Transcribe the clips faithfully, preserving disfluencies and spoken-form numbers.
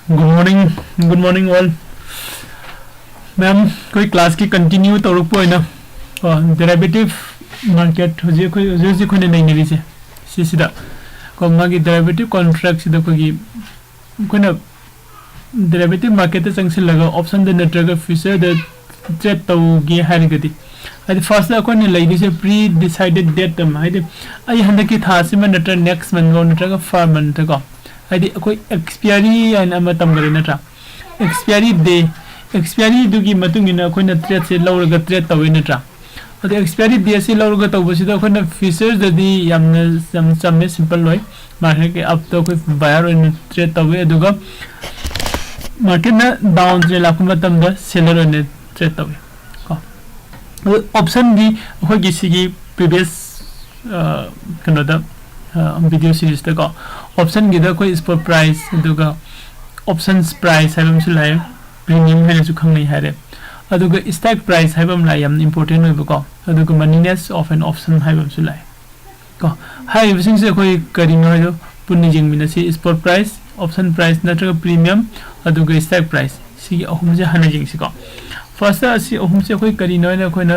Good morning, good morning all. Ma'am, ꯑꯩꯈꯣꯏ class ꯀꯤ continue ꯇꯧꯔꯛꯄ ꯑꯣꯏꯅ, ꯀꯣ, derivative market, ꯍꯧꯖꯤꯛ ꯑꯩꯈꯣꯏ, ꯍꯧꯖꯤꯛ ꯍꯧꯖꯤꯛ ꯑꯩꯈꯣꯏꯅ ꯅꯩꯅꯔꯤꯁꯦ, ꯁꯤꯁꯤꯗ, ꯀꯣ, ꯃꯥꯒꯤ derivative contract ꯁꯤꯗ ꯑꯩꯈꯣꯏꯒꯤ, ꯑꯩꯈꯣꯏꯅ derivative market ꯇ ꯆꯪꯁꯤꯜꯂꯒ option ꯗ ꯅꯠꯇ꯭ꯔꯒ future ꯗ trade ꯇꯧꯒꯦ ꯍꯥꯏꯔꯒꯗꯤ, ꯍꯥꯏꯗꯤ first ꯇ ꯑꯩꯈꯣꯏꯅ ꯂꯩꯗꯣꯏꯁꯦ pre decided date ꯑꯃ, ꯍꯥꯏꯗꯤ ꯑꯩ ꯍꯟꯗꯛꯀꯤ ꯊꯥꯁꯤꯃ ꯅꯠꯇ꯭ꯔꯒ next month ꯐꯥꯎ ꯅꯠꯇ꯭ꯔꯒ per month ꯀꯣ, ꯍꯥꯏꯗꯤ ꯑꯩꯈꯣꯏ expiry ꯍꯥꯏꯅ ꯑꯃ ꯇꯝꯈ꯭ꯔꯦ ꯅꯠꯇ꯭ꯔꯥ? Expiry day, expiry ꯗꯨꯒꯤ ꯃꯇꯨꯡ ꯏꯟꯅ ꯑꯩꯈꯣꯏꯅ trade ꯁꯦ ꯂꯧꯔꯒ trade ꯇꯧꯋꯦ ꯅꯠꯇ꯭ꯔꯥ? ꯑꯗꯣ expiry date ꯁꯤ ꯂꯧꯔꯒ ꯇꯧꯕꯁꯤꯗ ꯑꯩꯈꯣꯏꯅ futures ꯗꯗꯤ ꯌꯥꯝꯅ ꯌꯥꯝ ꯆꯝꯃꯦ, simple ꯑꯣꯏ꯫ Market ꯀꯤ up ꯇ ꯑꯩꯈꯣꯏ buyer ꯑꯣꯏꯅ trade ꯇꯧꯋꯤ, ꯑꯗꯨꯒ market ꯅ down trend ꯂꯥꯛꯄ ꯃꯇꯝꯗ seller ꯑꯣꯏꯅ trade ꯇꯧꯋꯤ ꯀꯣ꯫ ꯑꯗꯨ option ꯒꯤ ꯑꯩꯈꯣꯏꯒꯤ ꯁꯤꯒꯤ previous, ꯑ, ꯀꯩꯅꯣꯗ, ꯑ, video series ꯇꯀꯣ, option ꯒꯤꯗ ꯑꯩꯈꯣꯏ spot price ꯑꯗꯨꯒ options price ꯍꯥꯏꯕ ꯑꯃꯁꯨ ꯂꯥꯛꯑꯦ, premium ꯍꯥꯏꯅꯁꯨ ꯈꯪꯅꯩ ꯍꯥꯏꯔꯦ꯫ ꯑꯗꯨꯒ strike price ꯍꯥꯏꯕ ꯑꯃ ꯂꯥꯛꯑꯦ, ꯌꯥꯝꯅ important ꯑꯣꯏꯕꯀꯣ꯫ ꯑꯗꯨꯒ moneyness of an option ꯍꯥꯏꯕ ꯑꯃꯁꯨ ꯂꯥꯛꯑꯦ ꯀꯣ꯫ ꯍꯥꯏꯔꯤꯕꯁꯤꯡꯁꯦ ꯑꯩꯈꯣꯏ ꯀꯔꯤꯅꯣ ꯍꯥꯏꯗꯣ ꯄꯨꯟꯅ ꯌꯦꯡꯃꯤꯟꯅꯁꯤ꯫ Spot price, option price ꯅꯠꯇ꯭ꯔꯒ premium, ꯑꯗꯨꯒ strike price, ꯁꯤꯒꯤ ꯑꯍꯨꯝꯁꯦ ꯍꯥꯟꯅ ꯌꯦꯡꯁꯤꯀꯣ꯫ First ꯇ ꯑꯁꯤ ꯑꯍꯨꯝꯁꯦ ꯑꯩꯈꯣꯏ ꯀꯔꯤꯅꯣ ꯍꯥꯏꯅ ꯑꯩꯈꯣꯏꯅ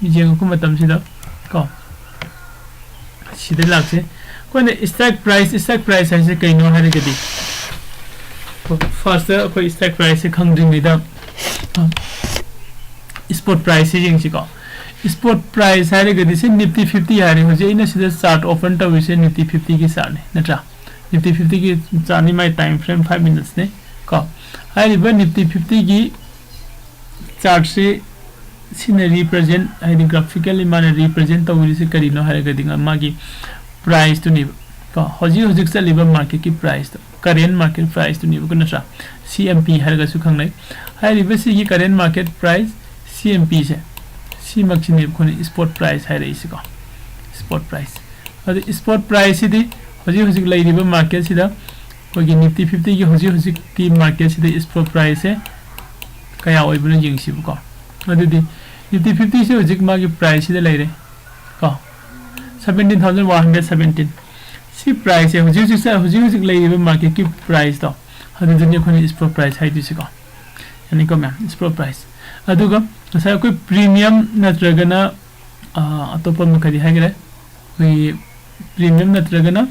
ꯌꯦꯡꯉꯛꯄ ꯃꯇꯝꯁꯤꯗ ꯀꯣ, ꯁꯤꯗ ꯂꯥꯛꯁꯦ꯫ ꯑꯩꯈꯣꯏꯅ strike price, strike price ꯍꯥꯏꯁꯦ ꯀꯩꯅꯣ ꯍꯥꯏꯔꯒꯗꯤ, first ꯇ ꯑꯩꯈꯣꯏ strike price ꯁꯦ ꯈꯪꯗ꯭ꯔꯤꯉꯩꯗ spot price ꯁꯦ ꯌꯦꯡꯁꯤꯀꯣ꯫ Spot price ꯍꯥꯏꯔꯒꯗꯤ ꯁꯤ Nifty fifty ꯍꯥꯏꯔꯦ꯫ ꯍꯧꯖꯤꯛ ꯑꯩꯅ ꯁꯤꯗ chart open ꯇꯧꯔꯤꯁꯦ Nifty fifty ꯒꯤ chart ꯅꯤ ꯅꯠꯇ꯭ꯔꯥ? Nifty fifty ꯒꯤ chart ꯅꯤ, ꯃꯥꯏ time frame five minutes ꯅꯤ ꯀꯣ꯫ ꯍꯥꯏꯔꯤꯕ Nifty fifty ꯒꯤ chart ꯁꯤ, ꯁꯤꯅ represent, ꯍꯥꯏꯗꯤ graphically ꯃꯥꯅ represent ꯇꯧꯔꯤꯁꯦ ꯀꯔꯤꯅꯣ ꯍꯥꯏꯔꯒꯗꯤ ꯉ-, ꯃꯥꯒꯤ price ꯇꯨꯅꯦꯕ ꯀꯣ, ꯍꯧꯖꯤꯛ ꯍꯧꯖꯤꯛ ꯆꯠꯂꯤꯕ market ꯀꯤ price ꯇꯣ, current market price ꯇꯨꯅꯦꯕꯀꯣ ꯅꯠꯇ꯭ꯔꯥ? C M P ꯍꯥꯏꯔꯒꯁꯨ ꯈꯪꯅꯩ꯫ ꯍꯥꯏꯔꯤꯕ ꯁꯤꯒꯤ current market price, C M P ꯁꯦ, ꯁꯤꯃꯛꯁꯤꯅꯦꯕ ꯑꯩꯈꯣꯏꯅ spot price ꯍꯥꯏꯔꯛꯏꯁꯤꯀꯣ, spot price꯫ ꯑꯗꯨ spot price ꯁꯤꯗꯤ ꯍꯧꯖꯤꯛ ꯍꯧꯖꯤꯛ ꯂꯩꯔꯤꯕ market ꯁꯤꯗ, ꯑꯩꯈꯣꯏꯒꯤ Nifty fifty ꯒꯤ ꯍꯧꯖꯤꯛ ꯍꯧꯖꯤꯛꯀꯤ market ꯁꯤꯗ spot price ꯁꯦ ꯀꯌꯥ ꯑꯣꯏꯕꯅꯣ ꯌꯦꯡꯁꯤꯕꯀꯣ꯫ ꯑꯗꯨꯗꯤ Nifty fifty ꯁꯦ ꯍꯧꯖꯤꯛ ꯃꯥꯒꯤ price ꯁꯤꯗ ꯂꯩꯔꯦ ꯀꯣ, seventeen thousand one hundred seventeen꯫ ꯁꯤ price ꯁꯦ ꯍꯧꯖꯤꯛ ꯍꯧꯖꯤꯛ ꯆ-, ꯍꯧꯖꯤꯛ ꯍꯧꯖꯤꯛ ꯂꯩꯔꯤꯕ market ꯀꯤ price ꯇꯣ, ꯑꯗꯨꯗꯨꯅꯤ ꯑꯩꯈꯣꯏꯅ spot price ꯍꯥꯏꯗꯣꯏꯁꯤꯀꯣ꯫ ꯌꯥꯅꯤꯀꯣ ꯃꯌꯥꯝ? Spot price꯫ ꯑꯗꯨꯒ ꯉꯁꯥꯏ ꯑꯩꯈꯣꯏ premium ꯅꯠꯇ꯭ꯔꯒꯅ, ꯑ, ꯑꯇꯣꯞꯄ ꯑꯃ ꯀꯔꯤ ꯍꯥꯏꯈ꯭ꯔꯦ? ꯑꯩꯈꯣꯏꯒꯤ premium ꯅꯠꯇ꯭ꯔꯒꯅ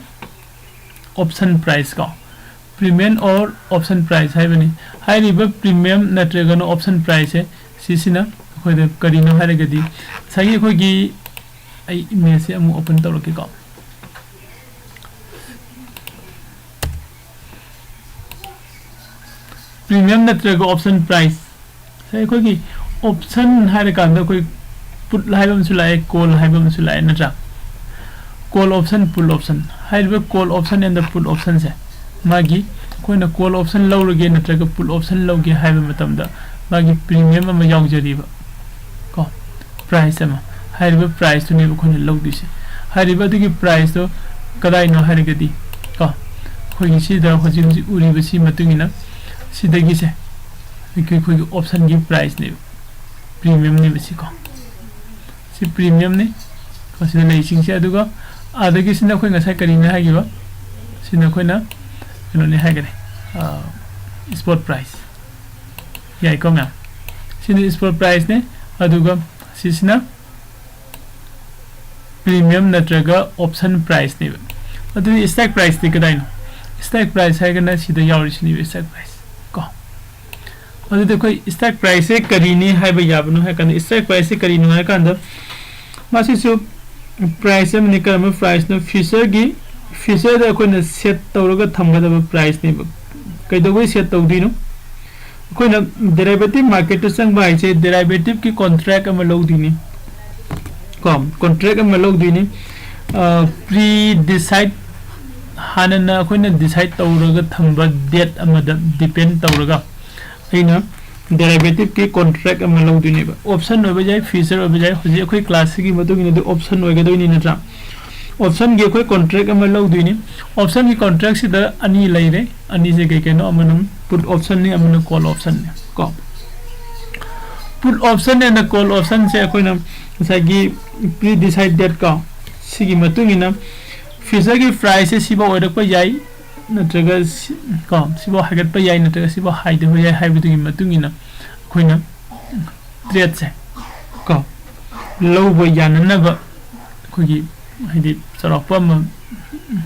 option price ꯀꯣ꯫ Premium or option price ꯍꯥꯏꯕꯅꯤ꯫ ꯍꯥꯏꯔꯤꯕ premium ꯅꯠꯇ꯭ꯔꯒꯅ option price ꯁꯦ ꯁꯤꯁꯤꯅ ꯑꯩꯈꯣꯏꯗ ꯀꯔꯤꯅꯣ ꯍꯥꯏꯔꯒꯗꯤ, ꯉꯁꯥꯏꯒꯤ ꯑꯩꯈꯣꯏꯒꯤ, ꯑꯩ image ꯁꯦ ꯑꯃꯨꯛ open ꯇꯧꯔꯛꯀꯦꯀꯣ꯫ Premium ꯅꯠꯇ꯭ꯔꯒ option price꯫ ꯉꯁꯥꯏ ꯑꯩꯈꯣꯏꯒꯤ option ꯍꯥꯏꯔꯀꯥꯟꯗ ꯑꯩꯈꯣꯏ put ꯍꯥꯏꯕ ꯑꯃꯁꯨ ꯂꯥꯛꯑꯦ, call ꯍꯥꯏꯕ ꯑꯃꯁꯨ ꯂꯥꯛꯑꯦ, ꯅꯠꯇ꯭ꯔꯥ? Call option, put option꯫ ꯍꯥꯏꯔꯤꯕ call option and put option ꯁꯦ ꯃꯥꯒꯤ ꯑꯩꯈꯣꯏꯅ call option ꯂꯧꯔꯒꯦ ꯅꯠꯇ꯭ꯔꯒ put option ꯂꯧꯒꯦ ꯍꯥꯏꯕ ꯃꯇꯝꯗ ꯃꯥꯒꯤ premium ꯑꯃ ꯌꯥꯎꯖꯔꯤꯕ ꯀꯣ, price ꯑꯃ꯫ ꯍꯥꯏꯔꯤꯕ price ꯇꯨꯅꯦꯕ ꯑꯩꯈꯣꯏꯅ ꯂꯧꯗꯣꯏꯁꯦ꯫ ꯍꯥꯏꯔꯤꯕ ꯑꯗꯨꯒꯤ price ꯇꯣ ꯀꯗꯥꯏꯅꯣ ꯍꯥꯏꯔꯒꯗꯤ ꯀꯣ, ꯑꯩꯈꯣꯏꯒꯤ ꯁꯤꯗ ꯍꯧꯖꯤꯛ ꯍꯧꯖꯤꯛ ꯎꯔꯤꯕꯁꯤ ꯃꯇꯨꯡ ꯏꯟꯅ ꯁꯤꯗꯒꯤꯁꯦ ꯑꯩꯈꯣꯏ, ꯑꯩꯈꯣꯏꯒꯤ option ꯒꯤ price ꯅꯦꯕ, premium ꯅꯦꯕ ꯁꯤ ꯀꯣ꯫ ꯁꯤ premium ꯅꯤ ꯀꯣ, ꯁꯤꯗ ꯂꯩꯁꯤꯡꯁꯦ꯫ ꯑꯗꯨꯒ ꯑꯗꯒꯤꯁꯤꯅ ꯑꯩꯈꯣꯏ ꯉꯁꯥꯏ ꯀꯔꯤꯅꯦ ꯍꯥꯏꯈꯤꯕ? ꯁꯤꯅ ꯑꯩꯈꯣꯏꯅ ꯀꯩꯅꯣꯅꯦ ꯍꯥꯏꯈꯔꯦ, ꯑ, spot price꯫ ꯌꯥꯏꯀꯣ ꯃꯌꯥꯝ? ꯁꯤꯅ spot price ꯅꯦ꯫ ꯑꯗꯨꯒ ꯁꯤꯁꯤꯅ premium ꯅꯠꯇ꯭ꯔꯒ option price ꯅꯦꯕ꯫ ꯑꯗꯨꯗꯤ strike price ꯇꯤ ꯀꯗꯥꯏꯅꯣ? Strike price ꯍꯥꯏꯔꯒꯅ ꯁꯤꯗ ꯌꯥꯎꯔꯤꯁꯤꯅꯦꯕ strike price ꯀꯣ꯫ ꯑꯗꯨꯗꯤ ꯑꯩꯈꯣꯏ strike price ꯁꯦ ꯀꯔꯤꯅꯤ ꯍꯥꯏꯕ ꯌꯥꯕꯅꯣ ꯍꯥꯏ ꯀꯥꯟꯗ, strike price ꯁꯦ ꯀꯔꯤꯅꯣ ꯍꯥꯏ ꯀꯥꯟꯗ ꯃꯁꯤꯁꯨ price ꯑꯃꯅꯤ꯫ ꯀꯔꯝꯕ price ꯅꯣ? Future ꯒꯤ, future ꯗ ꯑꯩꯈꯣꯏꯅ set ꯇꯧꯔꯒ ꯊꯝꯒꯗꯕ price ꯅꯦꯕ꯫ ꯀꯩꯗꯧꯕꯩ set ꯇꯧꯗꯣꯏꯅꯣ? ꯑꯩꯈꯣꯏꯅ derivative market ꯇ ꯆꯪꯕ ꯍꯥꯏꯁꯦ derivative ꯀꯤ contract ꯑꯃ ꯂꯧꯗꯣꯏꯅꯤ ꯀꯣ, contract ꯑꯃ ꯂꯧꯗꯣꯏꯅꯤ꯫ ꯑ, pre decide, ꯍꯥꯟꯅꯅ ꯑꯩꯈꯣꯏꯅ decide ꯇꯧꯔꯒ ꯊꯝꯕ date ꯑꯃꯗ depend ꯇꯧꯔꯒ ꯑꯩꯅ derivative ꯀꯤ contract ꯑꯃ ꯂꯧꯗꯣꯏꯅꯦꯕ꯫ Option ꯑꯣꯏꯕ ꯌꯥꯏ, future ꯑꯣꯏꯕ ꯌꯥꯏ꯫ ꯍꯧꯖꯤꯛ ꯑꯩꯈꯣꯏ class ꯁꯤꯒꯤ ꯃꯇꯨꯡ ꯏꯟꯅꯗꯤ option ꯑꯣꯏꯒꯗꯣꯏꯅꯤ, ꯅꯠꯇ꯭ꯔꯥ? Option ꯒꯤ ꯑꯩꯈꯣꯏ contract ꯑꯃ ꯂꯧꯗꯣꯏꯅꯤ꯫ Option ꯒꯤ contract ꯁꯤꯗ ꯑꯅꯤ ꯂꯩꯔꯦ꯫ ꯑꯅꯤꯁꯦ ꯀꯩ ꯀꯩꯅꯣ? ꯑꯃꯅ put option ꯅꯤ, ꯑꯃꯅ call option ꯅꯤ ꯀꯣ꯫ Put option and call option ꯁꯦ ꯑꯩꯈꯣꯏꯅ ꯉꯁꯥꯏꯒꯤ pre decide date ꯀꯣ, ꯁꯤꯒꯤ ꯃꯇꯨꯡ ꯏꯟꯅ future ꯒꯤ price ꯁꯦ ꯁꯤꯐꯥꯎ ꯑꯣꯏꯔꯛꯄ ꯌꯥꯏ, ꯅꯠꯇ꯭ꯔꯒ ꯁꯤ-, ꯀꯣ, ꯁꯤꯐꯥꯎ ꯍꯥꯏꯒꯠꯄ ꯌꯥꯏ ꯅꯠꯇ꯭ꯔꯒ ꯁꯤꯐꯥꯎ ꯍꯥꯏꯗꯕ ꯌꯥꯏ ꯍꯥꯏꯕꯗꯨꯒꯤ ꯃꯇꯨꯡ ꯏꯟꯅ ꯑꯩꯈꯣꯏꯅ ꯇ꯭ꯔꯦꯠꯁꯦ, ꯀꯣ, ꯂꯧꯕ ꯌꯥꯅꯅꯕ ꯑꯩꯈꯣꯏꯒꯤ, ꯍꯥꯏꯗꯤ, ꯆꯥꯎꯔꯥꯛꯄ ꯑꯃ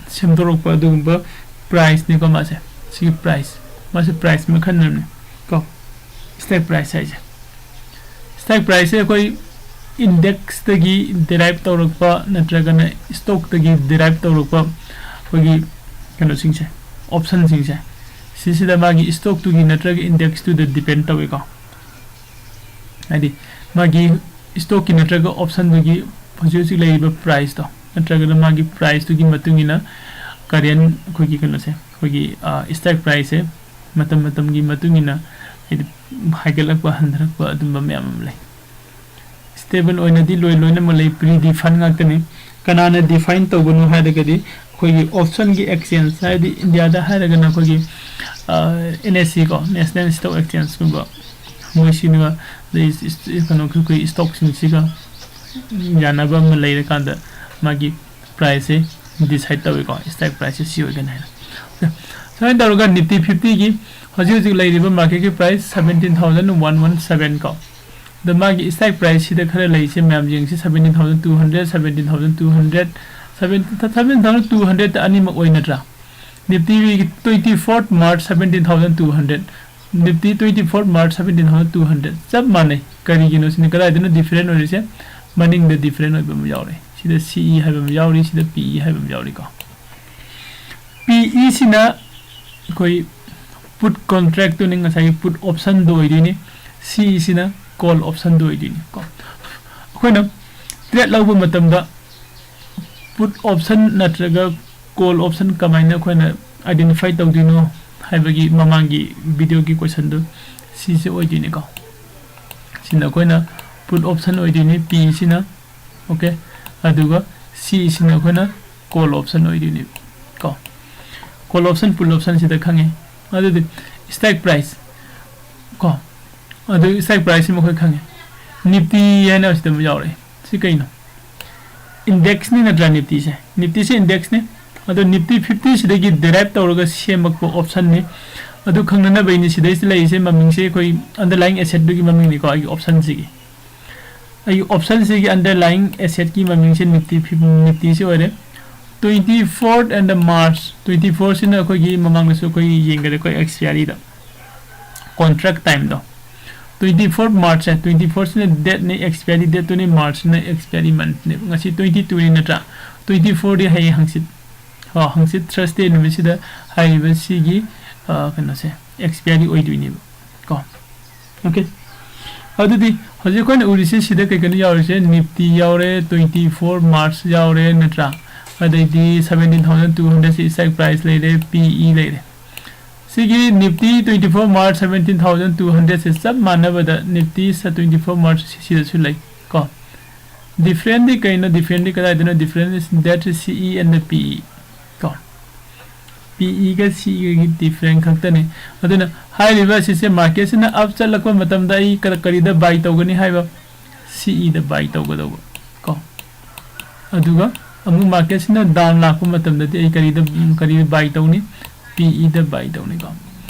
ꯁꯦꯝꯗꯣꯔꯛꯄ ꯑꯗꯨꯒꯨꯝꯕ ꯄ꯭ꯔꯥꯏꯁꯅꯤꯀꯣ ꯃꯥꯁꯦ꯫ ꯁꯤꯒꯤ ꯄ꯭ꯔꯥꯏꯁ, ꯃꯥꯁꯦ ꯄ꯭ꯔꯥꯏꯁ ꯃꯈꯜ ꯑꯃꯅꯤ, ꯀꯣ, ꯁ꯭ꯇꯦꯛ ꯄ꯭ꯔꯥꯏꯁ ꯍꯥꯏꯁꯦ꯫ ꯁ꯭ꯇꯦꯛ ꯄ꯭ꯔꯥꯏꯁꯁꯦ ꯑꯩꯈꯣꯏ ꯏꯟꯗꯦꯛꯁꯇꯒꯤ ꯗꯤꯔꯥꯏꯞ ꯇꯧꯔꯛꯄ ꯅꯠꯇ꯭ꯔꯒꯅ ꯁ꯭ꯇꯣꯛꯇꯒꯤ ꯗꯤꯔꯥꯏꯞ ꯇꯧꯔꯛꯄ ꯑꯩꯈꯣꯏꯒꯤ ꯀꯩꯅꯣꯁꯤꯡꯁꯦ, ꯑꯣꯞꯁꯟꯁꯤꯡꯁꯦ, ꯁꯤꯁꯤꯗ ꯃꯥꯒꯤ ꯁ꯭ꯇꯣꯛꯇꯨꯒꯤ ꯅꯠꯇ꯭ꯔꯒ ꯏꯟꯗꯦꯛꯁꯇꯨꯗ ꯗꯤꯄꯦꯟ ꯇꯧꯋꯤꯀꯣ꯫ ꯍꯥꯏꯗꯤ ꯃꯥꯒꯤ ꯁ꯭ꯇꯣꯛꯀꯤ ꯅꯠꯇ꯭ꯔꯒ ꯑꯣꯞꯁꯟꯗꯨꯒꯤ ꯍꯧꯖꯤꯛ ꯍꯧꯖꯤꯛ ꯂꯩꯔꯤꯕ ꯄ꯭ꯔꯥꯏꯁꯇꯣ ꯅꯠꯇ꯭ꯔꯒꯅ ꯃꯥꯒꯤ ꯄ꯭ꯔꯥꯏꯁꯇꯨꯒꯤ ꯃꯇꯨꯡ ꯏꯟꯅ ꯀꯔꯦꯟ ꯑꯩꯈꯣꯏꯒꯤ ꯀꯩꯅꯣꯁꯦ, ꯑꯩꯈꯣꯏꯒꯤ, ꯑ, ꯁ꯭ꯇꯦꯛ ꯄ꯭ꯔꯥꯏꯁꯁꯦ ꯃꯇꯝ ꯃꯇꯝꯒꯤ ꯃꯇꯨꯡ ꯏꯟꯅ, ꯍꯥꯏꯗꯤ, ꯍꯥꯏꯒꯠꯂꯛꯄ ꯍꯟꯊꯔꯛꯄ ꯑꯗꯨꯝꯕ ꯃꯌꯥꯝ ꯑꯃ ꯂꯩ꯫ ꯁ꯭ꯇꯦꯕꯜ ꯑꯣꯏꯅꯗꯤ ꯂꯣꯏ ꯂꯣꯏꯅꯃꯛ ꯂꯩ, ꯄ꯭ꯔꯤ ꯗꯤꯐꯥꯏꯟ ꯉꯥꯛꯇꯅꯤ꯫ ꯀꯅꯥꯅ ꯗꯤꯐꯥꯏꯟ ꯇꯧꯕꯅꯣ ꯍꯥꯏꯔꯒꯗꯤ ꯑꯩꯈꯣꯏꯒꯤ ꯑꯣꯞꯁꯟꯒꯤ ꯑꯦꯛꯁꯆꯦꯟꯖ, ꯍꯥꯏꯗꯤ ꯏꯟꯗꯤꯌꯥꯗ ꯍꯥꯏꯔꯒꯅ ꯑꯩꯈꯣꯏꯒꯤ, ꯑ, ꯑꯦꯟ ꯑꯦꯁ ꯁꯤ ꯀꯣ, ꯅꯦꯁꯅꯦꯜ ꯁ꯭ꯇꯣꯛ ꯑꯦꯛꯁꯆꯦꯟꯖꯀꯨꯝꯕ, ꯃꯣꯏꯁꯤꯅ ꯂꯩ-, ꯀꯩꯅꯣ, ꯑꯩꯈꯣꯏ ꯁ꯭ꯇꯣꯛꯁꯤꯡꯁꯤꯒ ꯌꯥꯅꯕ ꯑꯃ ꯂꯩꯔꯀꯥꯟꯗ ꯃꯥꯒꯤ ꯄ꯭ꯔꯥꯏꯁꯁꯦ ꯗꯤꯁꯥꯏꯠ ꯇꯧꯋꯤꯀꯣ, ꯁ꯭ꯇꯦꯛ ꯄ꯭ꯔꯥꯏꯁꯁꯦ ꯁꯤ ꯑꯣꯏꯒꯅꯤ ꯍꯥꯏꯅ꯫ ꯁꯨꯃꯥꯏꯅ ꯇꯧꯔꯒ ꯅꯤꯐꯇꯤ ꯐꯤꯐꯇꯤꯒꯤ ꯍꯧꯖꯤꯛ ꯍꯧꯖꯤꯛ ꯂꯩꯔꯤꯕ ꯃꯥꯔꯀꯦꯠꯀꯤ price seventeen thousand one one seven ꯀꯣ꯫ ꯑꯗꯣ ꯃꯥꯒꯤ ꯁ꯭ꯇꯦꯛ ꯄ꯭ꯔꯥꯏꯁꯁꯤꯗ ꯈꯔ ꯂꯩꯔꯤꯁꯦ ꯃꯌꯥꯝ ꯌꯦꯡꯁꯤ, seventeen thousand two hundred, seventeen thousand two hundred, seventeen thousand two hundred ꯑꯅꯤꯃꯛ ꯑꯣꯏ ꯅꯠꯇ꯭ꯔꯥ? Nifty twenty fourth March seventeen thousand two hundred, Nifty twenty fourth March seventeen thousand two hundred ꯆꯞ ꯃꯥꯟꯅꯩ꯫ ꯀꯔꯤꯒꯤꯅꯣ ꯁꯤꯅꯤ, ꯀꯗꯥꯏꯗꯅꯣ ꯗꯤꯐꯔꯦꯟ ꯑꯣꯏꯔꯤꯁꯦ? ꯃꯅꯤꯡꯗ ꯗꯤꯐꯔꯦꯟ ꯑꯣꯏꯕ ꯑꯃ ꯌꯥꯎꯔꯦ꯫ ꯁꯤꯗ ꯁꯤ ꯏ ꯍꯥꯏꯕ ꯑꯃ ꯌꯥꯎꯔꯤ, ꯁꯤꯗ ꯄꯤ ꯏ ꯍꯥꯏꯕ ꯑꯃ ꯌꯥꯎꯔꯤꯀꯣ꯫ ꯄꯤ ꯏꯁꯤꯅ ꯑꯩꯈꯣꯏ ꯄꯨꯠ ꯀꯣꯟꯇ꯭ꯔꯦꯛꯇꯨꯅꯤ, ꯉꯁꯥꯏꯒꯤ ꯄꯨꯠ ꯑꯣꯞꯁꯟꯗꯣ ꯑꯣꯏꯗꯣꯏꯅꯤ, ꯁꯤ ꯏꯁꯤꯅ ꯀꯣꯜ ꯑꯣꯞꯁꯟꯗꯣ ꯑꯣꯏꯗꯣꯏꯅꯤ ꯀꯣ꯫ ꯑꯩꯈꯣꯏꯅ ꯇ꯭ꯔꯦꯠ ꯂꯧꯕ ꯃꯇꯝꯗ ꯄꯨꯠ ꯑꯣꯞꯁꯟ ꯅꯠꯇ꯭ꯔꯒ ꯀꯣꯜ ꯑꯣꯞꯁꯟ ꯀꯃꯥꯏꯅ ꯑꯩꯈꯣꯏꯅ ꯑꯥꯏꯗꯦꯟꯇꯤꯐꯥꯏ ꯇꯧꯗꯣꯏꯅꯣ ꯍꯥꯏꯕꯒꯤ ꯃꯃꯥꯡꯒꯤ ꯚꯤꯗꯤꯑꯣꯒꯤ ꯀꯣꯏꯁꯟꯗꯨ ꯁꯤꯁꯦ ꯑꯣꯏꯗꯣꯏꯅꯤꯀꯣ꯫ ꯁꯤꯅ ꯑꯩꯈꯣꯏꯅ ꯄꯨꯠ ꯑꯣꯞꯁꯟ ꯑꯣꯏꯗꯣꯏꯅꯤ, ꯄꯤ ꯁꯤꯅ, ꯑꯣꯀꯦ꯫ ꯑꯗꯨꯒ ꯁꯤ ꯁꯤꯅ ꯑꯩꯈꯣꯏꯅ ꯀꯣꯜ ꯑꯣꯞꯁꯟ ꯑꯣꯏꯗꯣꯏꯅꯦꯕ ꯀꯣ꯫ ꯀꯣꯜ ꯑꯣꯞꯁꯟ, ꯄꯨꯠ ꯑꯣꯞꯁꯟꯁꯤꯗ ꯈꯪꯉꯦ꯫ ꯑꯗꯨꯗꯤ ꯁ꯭ꯇꯦꯛ ꯄ꯭ꯔꯥꯏꯁ ꯀꯣ, ꯑꯗꯨ ꯁ꯭ꯇꯦꯛ ꯄ꯭ꯔꯥꯏꯁꯁꯤꯃ ꯑꯩꯈꯣꯏ ꯈꯪꯉꯦ꯫ ꯅꯤꯐꯇꯤ ꯍꯥꯏꯅ ꯁꯤꯗ ꯑꯃ ꯌꯥꯎꯔꯛꯑꯦ꯫ ꯁꯤ ꯀꯩꯅꯣ? ꯏꯟꯗꯦꯛꯁꯅꯤ ꯅꯠꯇ꯭ꯔꯥ ꯅꯤꯐꯇꯤꯁꯦ? ꯅꯤꯐꯇꯤꯁꯦ ꯏꯟꯗꯦꯛꯁꯅꯤ꯫ ꯑꯗꯣ Nifty fifty ꯁꯤꯗꯒꯤ derive ꯇꯧꯔꯒ ꯁꯦꯝꯃꯛꯄ option ꯅꯤ꯫ ꯑꯗꯨ ꯈꯪꯅꯅꯕ ꯑꯩꯅ ꯁꯤꯗꯩꯁꯤꯗ ꯂꯩꯔꯤꯁꯦ ꯃꯃꯤꯡꯁꯦ ꯑꯩꯈꯣꯏ underlying asset ꯇꯨꯒꯤ ꯃꯃꯤꯡꯅꯤꯀꯣ, ꯑꯩꯒꯤ option ꯁꯤꯒꯤ꯫ ꯑꯩꯒꯤ option ꯁꯤꯒꯤ underlying asset ꯀꯤ ꯃꯃꯤꯡꯁꯦ Nifty fif-, Nifty ꯁꯤ ꯑꯣꯏꯔꯦ꯫ Twenty fourth and the March, twenty four ꯁꯤꯅ ꯑꯩꯈꯣꯏꯒꯤ ꯃꯃꯥꯡꯗꯁꯨ ꯑꯩꯈꯣꯏ ꯌꯦꯡꯒꯗ ꯑꯩꯈꯣꯏ expiry ꯗ꯫ Contract time ꯗꯣ꯫ Twenty fourth March ꯁꯦ, twenty four ꯁꯤꯅ date ꯅꯤ, expiry date ꯇꯨꯅꯤ, March ꯁꯤꯅ expiry month ꯅꯦꯕ꯫ ꯉꯁꯤ twenty two ꯅꯤ ꯅꯠꯇ꯭ꯔꯥ? Twenty four ꯗꯤ ꯍꯌꯦꯡ ꯍꯪꯆꯤꯠ꯫ ꯀꯣ, ꯍꯪꯆꯤꯠ Thursday ꯅꯨꯃꯤꯠꯁꯤꯗ ꯍꯥꯏꯔꯤꯕ ꯁꯤꯒꯤ, ꯑ, ꯀꯩꯅꯣꯁꯦ, expiry ꯑꯣꯏꯗꯣꯏꯅꯦꯕ꯫ ꯀꯣ꯫ Okay꯫ ꯑꯗꯨꯗꯤ ꯍꯧꯖꯤꯛ ꯑꯩꯈꯣꯏꯅ ꯎꯔꯤꯁꯦ ꯁꯤꯗ ꯀꯩ ꯀꯩꯅꯣ ꯌꯥꯎꯔꯤꯁꯦ? Nifty ꯌꯥꯎꯔꯦ, twenty four March ꯌꯥꯎꯔꯦ, ꯅꯠꯇ꯭ꯔꯥ? ꯑꯗꯩꯗꯤ seventeen thousand two hundred ꯁꯤ strike price ꯂꯩꯔꯦ, P E ꯂꯩꯔꯦ꯫ ꯁꯤꯒꯤ Nifty twenty four March seventeen thousand two hundred ꯁꯦ ꯆꯞ ꯃꯥꯟꯅꯕꯗ Nifty twenty four March ꯁꯤ-, ꯁꯤꯗꯁꯨ ꯂꯩ ꯀꯣ꯫ Different ꯗꯤ ꯀꯩꯅꯣ? Different ꯗꯤ ꯀꯗꯥꯏꯗꯅꯣ? Different is that C E and the P E ꯀꯣ꯫ P E ꯒ C E ꯒꯒꯤ different ꯈꯛꯇꯅꯤ꯫ ꯑꯗꯨꯅ ꯍꯥꯏꯔꯤꯕ ꯑꯁꯤꯁꯦ market ꯁꯤꯅ up ꯆꯠꯂꯛꯄ ꯃꯇꯝꯗ ꯑꯩ ꯀꯔ-, ꯀꯔꯤꯗ buy ꯇꯧꯒꯅꯤ ꯍꯥꯏꯕ? C E ꯗ buy ꯇꯧꯒꯗꯧꯕ ꯀꯣ꯫ ꯑꯗꯨꯒ ꯑꯃꯨꯛ market ꯁꯤꯅ down ꯂꯥꯛꯄ ꯃꯇꯝꯗꯗꯤ ꯑꯩ ꯀꯔꯤꯗ, ꯀꯔꯤꯗ buy ꯇꯧꯅꯤ? P E the buy ꯇꯧꯅꯤꯀꯣ꯫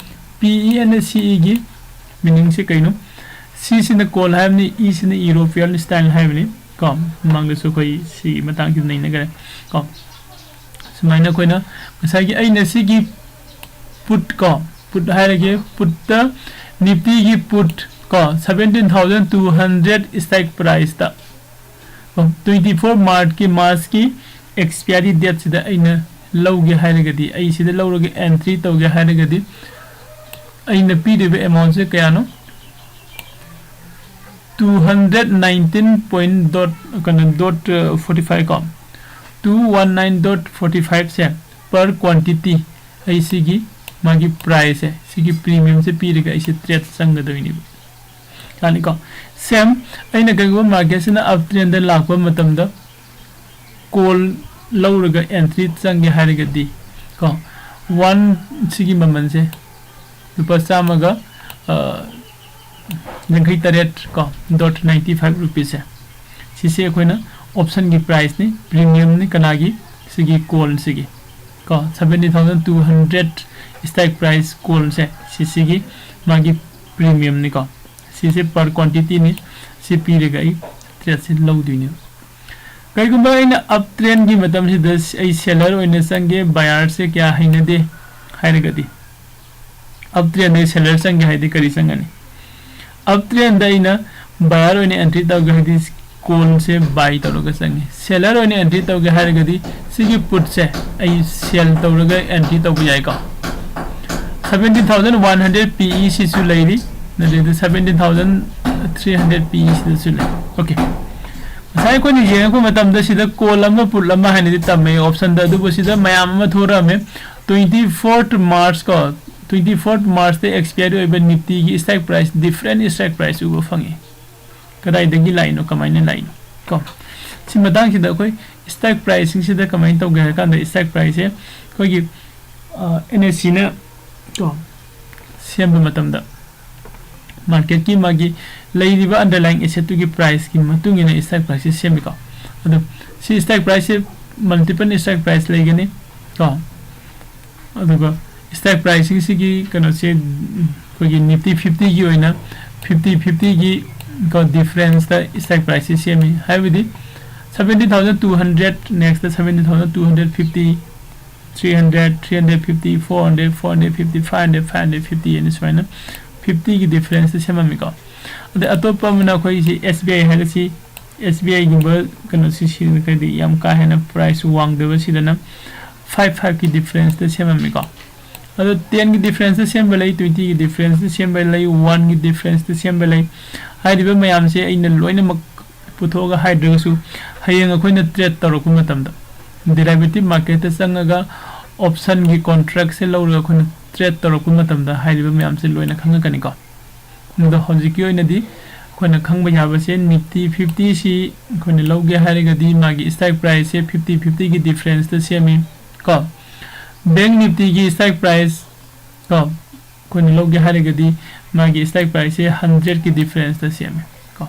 P E and C E ꯒꯤ meaning ꯁꯦ ꯀꯩꯅꯣ? C ꯁꯤꯅ call ꯍꯥꯏꯕꯅꯤ, E ꯁꯤꯅ European style ꯍꯥꯏꯕꯅꯤ ꯀꯣ꯫ ꯃꯃꯥꯡꯗꯁꯨ ꯑꯩꯈꯣꯏ ꯁꯤꯒꯤ ꯃꯇꯥꯡꯁꯤ ꯅꯩꯅꯈ꯭ꯔꯦ ꯀꯣ꯫ ꯁꯨꯃꯥꯏꯅ ꯑꯩꯈꯣꯏꯅ ꯉꯁꯥꯏꯒꯤ ꯑꯩꯅ ꯁꯤꯒꯤ put ꯀꯣ, put ꯍꯥꯏꯔꯒꯦ, put ꯇ Nifty ꯒꯤ put ꯀꯣ, seventeen thousand two hundred strike price ꯇ ꯇ꯭ꯋꯦꯟꯇꯤ ꯐꯣꯔ ꯃꯥꯔꯆꯀꯤ, ꯃꯥꯔꯆꯀꯤ expiry date ꯁꯤꯗ ꯑꯩꯅ ꯂꯧꯒꯦ ꯍꯥꯏꯔꯒꯗꯤ, ꯑꯩ ꯁꯤꯗ ꯂꯧꯔꯒ entry ꯇꯧꯒꯦ ꯍꯥꯏꯔꯒꯗꯤ, ꯑꯩꯅ ꯄꯤꯗꯣꯏꯕ amount ꯁꯦ ꯀꯌꯥꯅꯣ? Two hundred nineteen point dot, ꯀꯩꯅꯣ, dot forty five ꯀꯣ, two one nine dot forty five ꯁꯦ per quantity, ꯑꯩ ꯁꯤꯒꯤ ꯃꯥꯒꯤ price ꯁꯦ, ꯁꯤꯒꯤ premium ꯁꯦ ꯄꯤꯔꯒ ꯑꯩꯁꯦ trade ꯆꯪꯒꯗꯣꯏꯅꯦꯕ꯫ ꯌꯥꯅꯤꯀꯣ? Same, ꯑꯩꯅ ꯀꯩꯒꯨꯝꯕ market ꯁꯤꯅ up trend ꯗ ꯂꯥꯛꯄ ꯃꯇꯝꯗ call ꯂꯧꯔꯒ entry ꯆꯪꯒꯦ ꯍꯥꯏꯔꯒꯗꯤ ꯀꯣ, one ꯁꯤꯒꯤ ꯃꯃꯜꯁꯦ ꯂꯨꯄꯥ ꯆꯥꯝꯃꯒ, ꯑ, ꯌꯥꯡꯈꯩ ꯇꯔꯦꯠ ꯀꯣ, dot ninety five rupees ꯁꯦ, ꯁꯤꯁꯦ ꯑꯩꯈꯣꯏꯅ option ꯒꯤ price ꯅꯤ, premium ꯅꯤ꯫ ꯀꯅꯥꯒꯤ? ꯁꯤꯒꯤ call ꯁꯤꯒꯤ꯫ ꯀꯣ, seventeen thousand two hundred strike price callꯁꯦ, ꯁꯤꯁꯤꯒꯤ ꯃꯥꯒꯤ premiumꯅꯤꯀꯣ꯫ ꯁꯤꯁꯦ per quantityꯅꯤ꯫ ꯁꯤ ꯄꯤꯔꯒ ꯑꯩ tradeꯁꯦ ꯂꯧꯗꯣꯏꯅꯦꯕ꯫ ꯀꯩꯒꯨꯝꯕ ꯑꯩꯅ uptrendꯀꯤ ꯃꯇꯝꯁꯤꯗ ꯑꯩ seller ꯑꯣꯏꯅ ꯆꯪꯒꯦ, buyerꯁꯦ ꯀꯌꯥ ꯍꯩꯅꯗꯦ ꯍꯥꯏꯔꯒꯗꯤ, uptrendꯗ seller ꯆꯪꯒꯦ ꯍꯥꯏꯗꯤ ꯀꯔꯤ ꯆꯪꯒꯅꯤ? Uptrendꯗ ꯑꯩꯅ buyer ꯑꯣꯏꯅ entry ꯇꯧꯒꯦ ꯍꯥꯏꯗꯤ callꯁꯦ buy ꯇꯧꯔꯒ ꯆꯪꯉꯤ꯫ Seller ꯑꯣꯏꯅ entry ꯇꯧꯒꯦ ꯍꯥꯏꯔꯒꯗꯤ ꯁꯤꯒꯤ putꯁꯦ ꯑꯩ sell ꯇꯧꯔꯒ entry ꯇꯧꯕ ꯌꯥꯏꯀꯣ꯫ Seventeen thousand one hundred PE ꯁꯤꯁꯨ ꯂꯩꯔꯤ, ꯑꯗꯨꯗ seventeen thousand three hundred PE ꯁꯤꯗꯁꯨ ꯂꯩ꯫ Okay, ꯉꯁꯥꯏ ꯑꯩꯈꯣꯏꯅ ꯌꯦꯡꯉꯛꯄ ꯃꯇꯝꯗ ꯁꯤꯗ call ꯑꯃ put ꯑꯃ ꯍꯥꯏꯅꯗꯤ ꯇꯝꯃꯦ optionꯗ, ꯑꯗꯨꯕꯨ ꯁꯤꯗ ꯃꯌꯥꯝ ꯑꯃ ꯊꯣꯔꯛꯑꯝꯃꯦ꯫ Twenty fourth March ꯀꯣ, twenty fourth Marchꯇ expiry ꯑꯣꯏꯕ Niftyꯒꯤ strike price, different strike price ꯎꯕ ꯐꯪꯉꯤ꯫ ꯀꯗꯥꯏꯗꯒꯤ ꯂꯥꯛꯏꯅꯣ, ꯀꯃꯥꯏꯅ ꯂꯥꯛꯏꯅꯣ ꯀꯣ? ꯁꯤ ꯃꯇꯥꯡꯁꯤꯗ ꯑꯩꯈꯣꯏ strike priceꯁꯤꯡꯁꯤꯗ ꯀꯃꯥꯏꯅ ꯇꯧꯒꯦ ꯍꯥꯏꯔ ꯀꯥꯟꯗ, strike priceꯁꯦ ꯑꯩꯈꯣꯏꯒꯤ NSEꯅ ꯀꯣ, ꯁꯦꯝꯕ ꯃꯇꯝꯗ marketꯀꯤ ꯃꯥꯒꯤ ꯂꯩꯔꯤꯕ underlying assetꯇꯨꯒꯤ priceꯀꯤ ꯃꯇꯨꯡ ꯏꯟꯅ strike priceꯁꯦ ꯁꯦꯝꯃꯤꯀꯣ꯫ ꯑꯗꯣ ꯁꯤ strike priceꯁꯦ multiple strike price ꯂꯩꯒꯅꯤ ꯀꯣ꯫ ꯑꯗꯨꯒ strike priceꯁꯤꯡꯁꯤꯒꯤ ꯀꯩꯅꯣꯁꯦ, ꯑꯩꯈꯣꯏꯒꯤ Nifty fiftyꯒꯤ ꯑꯣꯏꯅ fifty fiftyꯒꯤ ꯀꯣ differenceꯇ strike priceꯁꯦ ꯁꯦꯝꯃꯤ꯫ ꯍꯥꯏꯕꯗꯤ seventeen thousand two hundred, nextꯇ seventeen thousand two hundred fifty, three hundred, three hundred fifty, four hundred, four hundred fifty, five hundred, five hundred fifty ꯍꯥꯏꯅ ꯁꯨꯃꯥꯏꯅ fiftyꯒꯤ differenceꯇ ꯁꯦꯝꯃꯝꯃꯤꯀꯣ꯫ ꯑꯗꯩ ꯑꯇꯣꯞꯄ ꯑꯃꯅ ꯑꯩꯈꯣꯏꯁꯤ SBI ꯍꯥꯏꯔꯁꯤ, SBIꯒꯨꯝꯕ ꯀꯩꯅꯣꯁꯤ ꯁꯤꯖꯤꯟꯅꯈ꯭ꯔꯗꯤ ꯌꯥꯝ ꯀꯥ ꯍꯦꯟꯅ price ꯋꯥꯡꯗꯕ ꯁꯤꯗꯅ five fiveꯀꯤ differenceꯇ ꯁꯦꯝꯃꯝꯃꯤꯀꯣ꯫ ꯑꯗꯣ tenꯒꯤ differenceꯇ ꯁꯦꯝꯕ ꯂꯩ, twentyꯒꯤ differenceꯇ ꯁꯦꯝꯕ ꯂꯩ, oneꯒꯤ differenceꯇ ꯁꯦꯝꯕ ꯂꯩ꯫ ꯍꯥꯏꯔꯤꯕ ꯃꯌꯥꯝꯁꯦ ꯑꯩꯅ ꯂꯣꯏꯅꯃꯛ ꯄꯨꯊꯣꯛꯑꯒ ꯍꯥꯏꯗ꯭ꯔꯒꯁꯨ, ꯍꯌꯦꯡ ꯑꯩꯈꯣꯏꯅ trade ꯇꯧꯔꯛꯄ ꯃꯇꯝꯗ, derivative marketꯇ ꯆꯪꯉꯒ optionꯒꯤ contractꯁꯦ ꯂꯧꯔꯒ ꯑꯩꯈꯣꯏꯅ trade ꯇꯧꯔꯛꯄ ꯃꯇꯝꯗ ꯍꯥꯏꯔꯤꯕ ꯃꯌꯥꯝꯁꯦ ꯂꯣꯏꯅ ꯈꯪꯉꯛꯀꯅꯤꯀꯣ꯫ ꯑꯗꯣ ꯍꯧꯖꯤꯛꯀꯤ ꯑꯣꯏꯅꯗꯤ ꯑꯩꯈꯣꯏꯅ ꯈꯪꯕ ꯌꯥꯕꯁꯦ, Nifty fiftyꯁꯤ ꯑꯩꯈꯣꯏꯅ ꯂꯧꯒꯦ ꯍꯥꯏꯔꯒꯗꯤ ꯃꯥꯒꯤ strike priceꯁꯦ fifty fiftyꯒꯤ differenceꯇ ꯁꯦꯝꯃꯤ ꯀꯣ꯫ Bank Niftyꯒꯤ strike price ꯀꯣ, ꯑꯩꯈꯣꯏꯅ ꯂꯧꯒꯦ ꯍꯥꯏꯔꯒꯗꯤ ꯃꯥꯒꯤ strike priceꯁꯦ hundredꯀꯤ differenceꯇ ꯁꯦꯝꯃꯤ ꯀꯣ꯫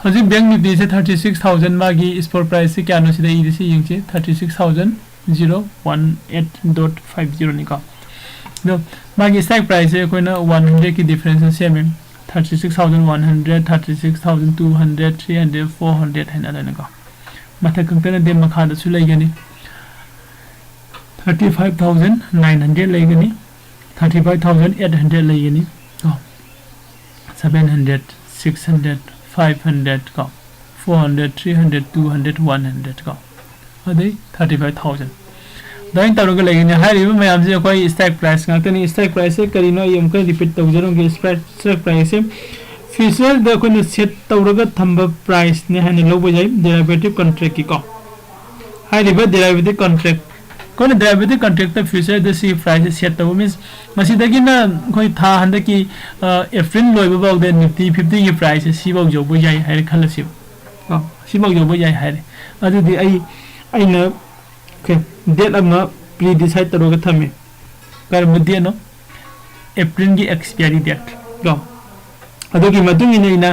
ꯍꯧꯖꯤꯛ Bank Niftyꯁꯦ thirty six thousand, ꯃꯥꯒꯤ spot priceꯁꯦ ꯀꯌꯥꯅꯣ ꯁꯤꯗ ꯏꯔꯤꯁꯤ ꯌꯦꯡꯁꯤ, thirty six thousand zero one eight dot five zero ꯅꯤꯀꯣ꯫ ꯑꯗꯣ ꯃꯥꯒꯤ strike price ꯁꯦ ꯑꯩꯈꯣꯏꯅ one hundred ꯀꯤ difference ꯁꯦꯝꯃꯦ꯫ Thirty six thousand one hundred, thirty six thousand two hundred, three hundred, four hundred ꯍꯥꯏꯅ ꯑꯗꯨꯅꯀꯣ꯫ ꯃꯊꯛ ꯈꯛꯇ ꯅꯠꯇꯦ, ꯃꯈꯥꯗꯁꯨ ꯂꯩꯒꯅꯤ꯫ Thirty five thousand nine hundred ꯂꯩꯒꯅꯤ, thirty five thousand eight hundred ꯂꯩꯒꯅꯤ ꯀꯣ, seven hundred, six hundred, five hundred ꯀꯣ, four hundred, three hundred, two hundred, one hundred ꯀꯣ, ꯑꯗꯩ thirty five thousand꯫ ꯑꯗꯨꯃꯥꯏꯅ ꯇꯧꯔꯒ ꯂꯩꯒꯅꯤ꯫ ꯍꯥꯏꯔꯤꯕ ꯃꯌꯥꯝꯁꯦ ꯑꯩꯈꯣꯏ strike price ꯉꯥꯛꯇꯅꯤ꯫ Strike price ꯁꯦ ꯀꯔꯤꯅꯣ ꯑꯩ ꯑꯃꯨꯛꯀ repeat ꯇꯧꯖꯔꯝꯒꯦ꯫ Strike, strike price ꯁꯦ future ꯗ ꯑꯩꯈꯣꯏꯅ set ꯇꯧꯔꯒ ꯊꯝꯕ price ꯅꯦ ꯍꯥꯏꯅ ꯂꯧꯕ ꯌꯥꯏ, derivative contract ꯀꯤꯀꯣ꯫ ꯍꯥꯏꯔꯤꯕ derivative contract, ꯑꯩꯈꯣꯏꯅ derivative contract ꯇ future ꯗ ꯁꯤ price ꯁꯦ set ꯇꯧꯕ means ꯃꯁꯤꯗꯒꯤꯅ ꯑꯩꯈꯣꯏ ꯊꯥ ꯍꯟꯗꯛꯀꯤ, ꯑ, April ꯂꯣꯏꯕ ꯐꯥꯎꯗ Nifty fifty ꯒꯤ price ꯁꯦ ꯁꯤꯐꯥꯎ ꯌꯧꯕ ꯌꯥꯏ ꯍꯥꯏꯔꯦ ꯈꯜꯂꯁꯦꯕ꯫ ꯀꯣ, ꯁꯤꯐꯥꯎ ꯌꯧꯕ ꯌꯥꯏ ꯍꯥꯏꯔꯦ꯫ ꯑꯗꯨꯗꯤ ꯑꯩ, ꯑꯩꯅ, okay, date ꯑꯃ pre decide ꯇꯧꯔꯒ ꯊꯝꯃꯦ꯫ ꯀꯔꯝꯕ date ꯅꯣ? April ꯒꯤ expiry date ꯀꯣ꯫ ꯑꯗꯨꯒꯤ ꯃꯇꯨꯡ ꯏꯟꯅ ꯑꯩꯅ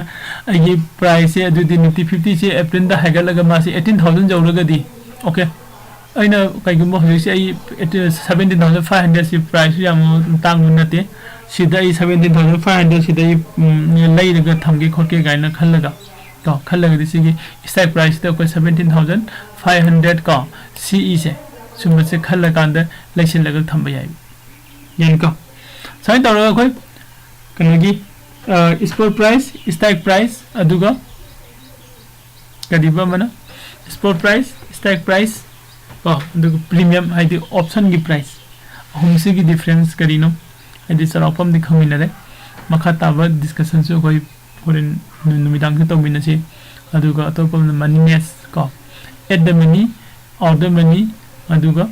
ꯑꯩꯒꯤ price ꯁꯦ, ꯑꯗꯨꯗꯤ Nifty fifty ꯁꯦ April ꯗ ꯍꯥꯏꯒꯠꯂꯒ ꯃꯥꯁꯦ eighteen thousand ꯌꯧꯔꯒꯗꯤ, okay, ꯑꯩꯅ ꯀꯩꯒꯨꯝꯕ ꯍꯧꯖꯤꯛꯁꯦ ꯑꯩ seventeen thousand five hundred ꯁꯤ price ꯁꯨ ꯌꯥꯝ ꯇꯥꯡꯕ ꯅꯠꯇꯦ, ꯁꯤꯗ ꯑꯩ seventeen thousand five hundred ꯁꯤꯗ ꯑꯩ, ꯎꯝ, ꯂꯩꯔꯒ ꯊꯝꯒꯦ ꯈꯣꯠꯀꯦ ꯀꯥꯏꯅ ꯈꯜꯂꯒ ꯀꯣ, ꯈꯜꯂꯒꯗꯤ ꯁꯤꯒꯤ strike price ꯁꯤꯗ ꯑꯩꯈꯣꯏ seventeen thousand five hundred ꯀꯣ, C E ꯁꯦ, ꯁꯨꯝꯕꯁꯦ ꯈꯜꯂꯀꯥꯟꯗ ꯂꯩꯁꯤꯜꯂꯒ ꯊꯝꯕ ꯌꯥꯏ꯫ ꯌꯥꯅꯤꯀꯣ? ꯁꯨꯃꯥꯏꯅ ꯇꯧꯔꯒ ꯑꯩꯈꯣꯏ ꯀꯩꯅꯣꯒꯤ, ꯑ, spot price, strike price, ꯑꯗꯨꯒ ꯀꯔꯤꯕ ꯑꯃꯅ spot price, strike price ꯀꯣ, ꯑꯗꯨꯒ premium ꯍꯥꯏꯗꯤ option ꯒꯤ price, ꯑꯍꯨꯝꯁꯤꯒꯤ difference ꯀꯔꯤꯅꯣ? ꯍꯥꯏꯗꯤ ꯆꯥꯎꯔꯥꯛꯄ ꯑꯃꯗꯤ ꯈꯪꯃꯤꯟꯅꯔꯦ꯫ ꯃꯈꯥ ꯇꯥꯕ discussion ꯁꯨ ꯑꯩꯈꯣꯏ ꯍꯣꯔꯦꯟ ꯅꯨ-, ꯅꯨꯃꯤꯗꯥꯡꯁꯨ ꯇꯧꯃꯤꯟꯅꯁꯤ꯫ ꯑꯗꯨꯒ ꯑꯇꯣꯞꯄ ꯑꯃꯅ moneyness ꯀꯣ, at the money, out the money, ꯑꯗꯨꯒ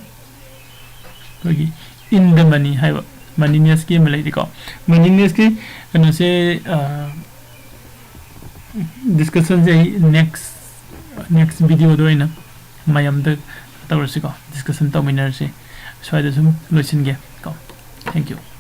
ꯑꯩꯈꯣꯏꯒꯤ in the money ꯍꯥꯏꯕ moneyness ꯀꯤ ꯑꯃ ꯂꯩꯔꯤꯀꯣ꯫ Moneyness ꯀꯤ ꯀꯩꯅꯣꯁꯦ, ꯑ, discussion ꯁꯦ ꯑꯩ next, next video ꯗ ꯑꯣꯏꯅ ꯃꯌꯥꯝꯗ ꯇꯧꯔꯁꯤꯀꯣ, discussion ꯇꯧꯃꯤꯟꯅꯔꯁꯤ꯫ ꯁ꯭ꯋꯥꯏꯗ ꯁꯨꯝ ꯂꯣꯏꯁꯤꯟꯒꯦ ꯀꯣ꯫ Thank you꯫